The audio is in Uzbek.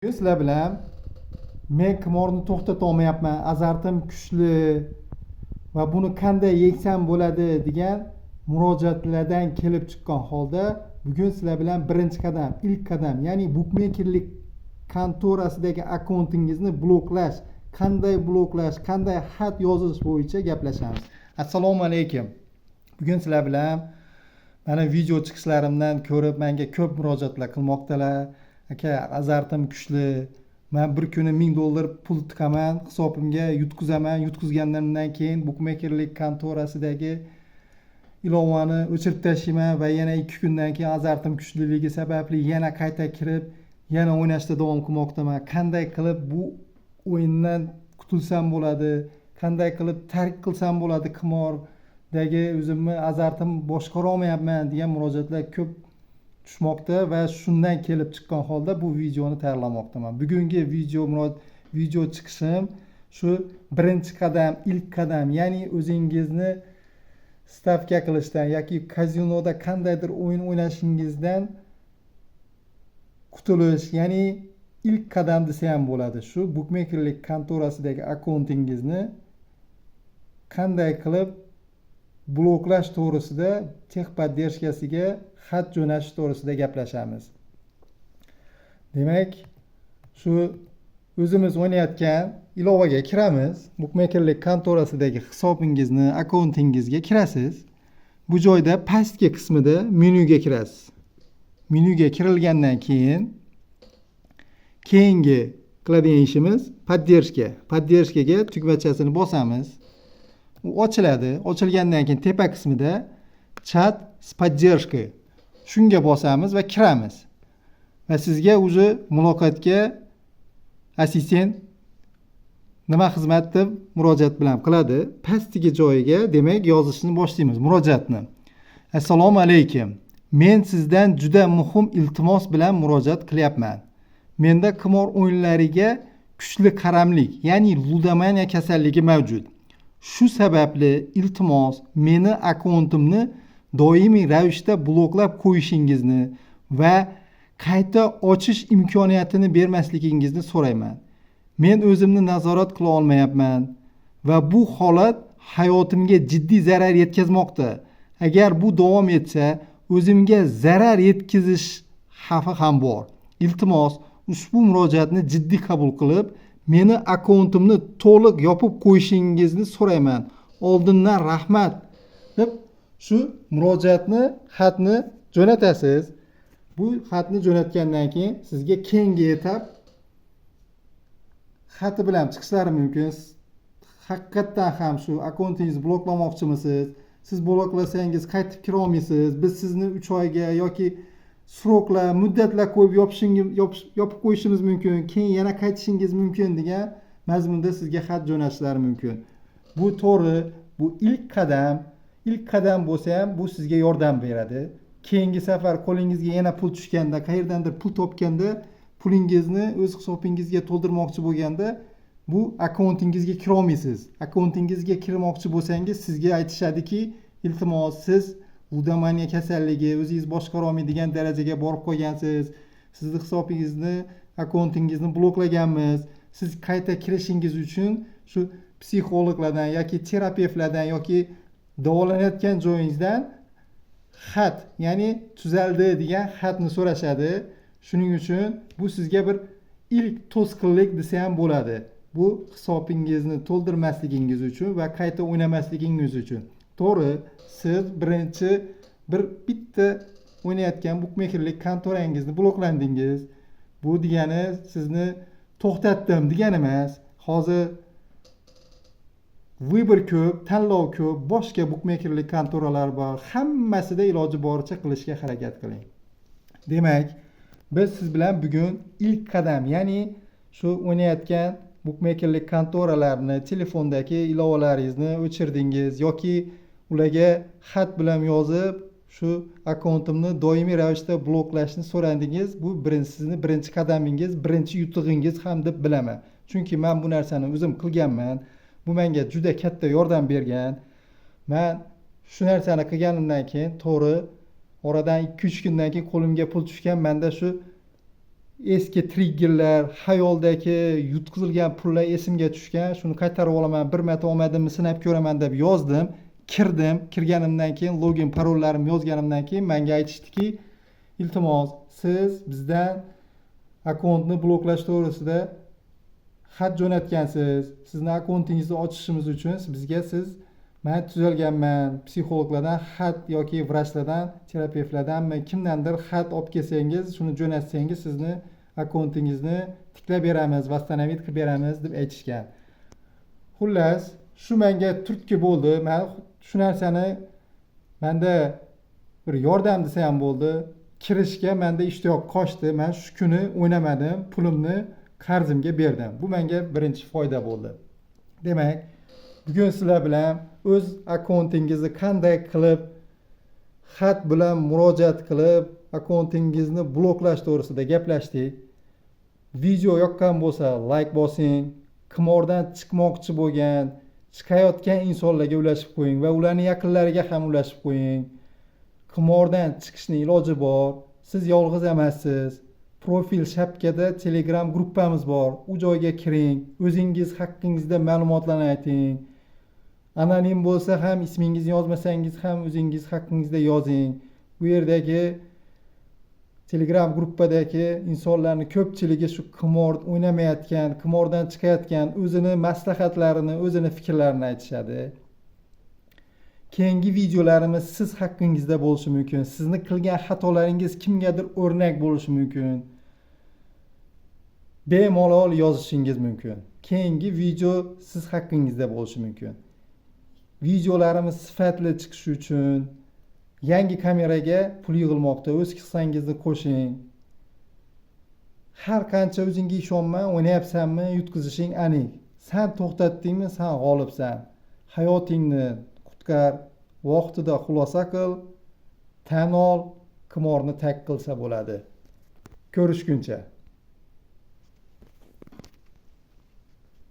Sizlar bilan men qimorni to'xtata olmayapman, azartim kuchli va buni qanday yengsam bo'ladi degan murojaatlardan kelib chiqqan holda bugun sizlar bilan birinchi qadam, ilk qadam, ya'ni bukmekerlik kontorasidagi akkauntingizni bloklash, qanday bloklash, qanday xat yozish bo'yicha gaplashamiz. Assalomu alaykum. Bugun sizlar bilan mana video chiqishlarimdan ko'rib menga ko'p murojaatlar qilmoqdalar. Aka, azartim kuchli, man bir kuni $1000 pul tiqaman hisobimga, yutqizaman, yutqizganimdan keyin bukmekerlik kontorasidagi ilovani o'chirib tashlayman va yana 2 kundan keyin azartim kuchliligi sababli yana qayta kirib, yana o'ynashda davom qilmoqdaman. Qanday qilib bu o'yindan qutulsam bo'ladi, qanday qilib tark qilsam bo'ladi, qimordagi o'zimni azartim boshqara olmayapman degan murojaatlar ko'p tushmoqda va shundan kelib chiqqan holda bu videoni tayyorlamoqdaman. Bugungi video chiqishim shu birinchi qadam, ilk qadam, ya'ni o'zingizni stavka qilishdan yoki kazinoda qandaydir o'yin o'ynashingizdan qutulish, ya'ni ilk qadam desa ham bo'ladi. Shu bukmekerlik kontorasidagi akkauntingizni qanday qilib bloklash to'g'risida, техподдержка siga xat jo'natish to'g'risida gaplashamiz. Demak, shu o'zimiz o'ynayotgan ilovaga kiramiz. Bukmekerlik kontorasidagi hisobingizni, akkauntingizga kirasiz. Bu joyda pastki qismida menyuga kirasiz. Menyuga kirilgandan keyin keyingi qiladigan ishimiz поддержка. Поддержка ga tugmachasini bosamiz. U ochiladi. Ochilgandan keyin tepa qismida "Чат с поддержкой", shunga bosamiz va kiramiz. Va sizga уже muloqotga assistent nima xizmat deb murojaat bilan qiladi. Pastki joyiga, demak, yozishni boshlaymiz murojaatni. Assalomu alaykum. Men sizdan juda muhim iltimos bilan murojaat qilyapman. Menda qimor o'yinlariga kuchli qaramlik, ya'ni ludomaniya kasalligi mavjud. Shu sababli, iltimos, meni akkauntimni doimiy ravishda bloklab qo'yishingizni va qayta ochish imkoniyatini bermasligingizni so'rayman. Men o'zimni nazorat qila olmayapman va bu holat hayotimga jiddiy zarar yetkazmoqda. Agar bu davom etsa, o'zimga zarar yetkazish xavfi ham bor. Iltimos, ushbu murojaatni jiddiy qabul qilib, meni akkauntimni to'liq yopib qo'yishingizni so'rayman. Oldindan rahmat deb shu murojaatni, xatni jo'natasiz. Bu xatni jo'natgandan keyin sizga keyingi etap xati bilan chiqishlari mumkin. Haqiqatdan ham shu akkauntingizni bloklamoqchimisiz? Siz bloklasangiz qaytib kira olmaysiz. Biz sizni 3 oyga yoki срок lar, muddatlar qo'yib yopib qo'yishimiz mumkin. Keyin yana qaytishingiz mumkin degan mazmunda sizga xat jo'natishlari mumkin. Bu to'g'ri, bu ilk qadam. İlk qadam bo'lsa ham bu sizga yordam beradi. Keyingi safar qo'lingizga yana pul tushganda, qayerdandir pul topganda, pulingizni o'z hisobingizga to'ldirmoqchi bo'lganda bu akkauntingizga kira olmaysiz. Akkauntingizga kirmoqchi bo'lsangiz, sizga aytishadiki, iltimos, siz ludomaniya kasalligi, o'zingiz boshqara olmaydigan darajaga borib qolgansiz. Sizni hisobingizni, akkauntingizni bloklaganmiz. Siz qayta kirishingiz uchun shu psixologlardan yoki terapevtlardan yoki davolanayotgan joyingizdan xat, ya'ni tuzaldi degan xatni so'rashadi. Shuning uchun bu sizga bir ilk to'sqinlik desa ham bo'ladi. Bu hisobingizni to'ldirmasligingiz uchun va qayta o'ynamasligingiz uchun. To'g'ri, siz birinchi bir bitta o'ynayotgan bukmekerlik kontorangizni bloklandingiz. Bu degani sizni to'xtatdim degani emas. Hozir выбор ko'p, tanlov ko'p, boshqa bukmekerlik kontoralar bor. Hammasida iloji boricha qilishga harakat qiling. Demak, biz siz bilan bugun ilk qadam, ya'ni shu o'ynayotgan bukmekerlik kontoralarini, telefondagi ilovalaringizni o'chirdingiz yoki ularga xat bilan yozib, shu akkauntimni doimiy ravishda bloklashni so'radingiz. Bu birinchi, sizni birinchi qadamingiz, birinchi yutug'ingiz ham deb bilaman. Chunki men bu narsani o'zim qilganman. Bu menga juda katta yordam bergan. Men shu narsani qilganimdan keyin, to'g'ri, oradan 2-3 kundan keyin qo'limga pul tushgan, menda shu Eski triggerlar, xayoldagi yutqizilgan pullar esimga tushgan. Shuni qaytarib olaman, bir marta omadimni sinab ko'raman deb yozdim. Kirdim. Kirganimdan keyin login, parollarimni yozganimdan keyin menga aytishdiki, iltimos, siz bizdan akkauntni bloklash to'g'risida xat jo'natgansiz. Sizni akkauntingizni ochishimiz uchun bizga siz, man tuzalganman, psixologlardan xat yoki vrachlardan, terapevtlardanmi, kimdandir xat olib kelsangiz, shuni jo'natsangiz, sizni akkauntingizni tiklab beramiz, восстановить qilib beramiz deb aytishgan. Xullas, shu menga turtki bo'ldi. Man shu narsani, manda bir yordam desa ham bo'ldi, kirishga manda ishtiyoq qochdi. Man shu kuni o'ynamadim, pulimni qarzimga berdim. Bu menga birinchi foyda bo'ldi. Demak, bugun sizlar bilan o'z akkauntingizni qanday qilib xat bilan murojaat qilib akkauntingizni bloklash to'g'risida gaplashdik. Video yoqqan bo'lsa, layk bosing. Qimordan chiqmoqchi bo'lgan, chiqayotgan insonlarga ulashib qo'ying va ularni yaqinlariga ham ulashib qo'ying. Qimordan chiqishni iloji bor, siz yolg'iz emassiz. Profil shapkada Telegram gruppamiz bor, u joyga kiring, o'zingiz haqingizda ma'lumotlarni ayting. Anonim bo'lsa ham, ismingizni yozmasangiz ham, o'zingiz haqingizda yozing. Bu yerdagi Telegram gruppadagi insonlarni ko'pchiligi shu qimor o'ynamayotgan, qimordan chiqayotgan, o'zini maslahatlarini, o'zini fikrlarini aytishadi. Keyingi videolarimiz siz haqingizda bo'lishi mumkin. Sizni qilgan xatolaringiz kimgadir o'rnak bo'lishi mumkin. Bemalol yozishingiz mumkin. Keyingi video siz haqingizda bo'lishi mumkin. Videolarimiz sifatli chiqishi uchun yangi kameraga pul yig'ilmoqda, o'z hissangizni qo'shing. Har qancha o'zingga ishonma, o'ynayapsanmi, yutqizishing aniq. San to'xtatdingmi, san g'olibsan. Hayotingni qutqar, vaqtida xulosa qil, tan ol, qimorni tark qilsa bo'ladi. Ko'rishguncha.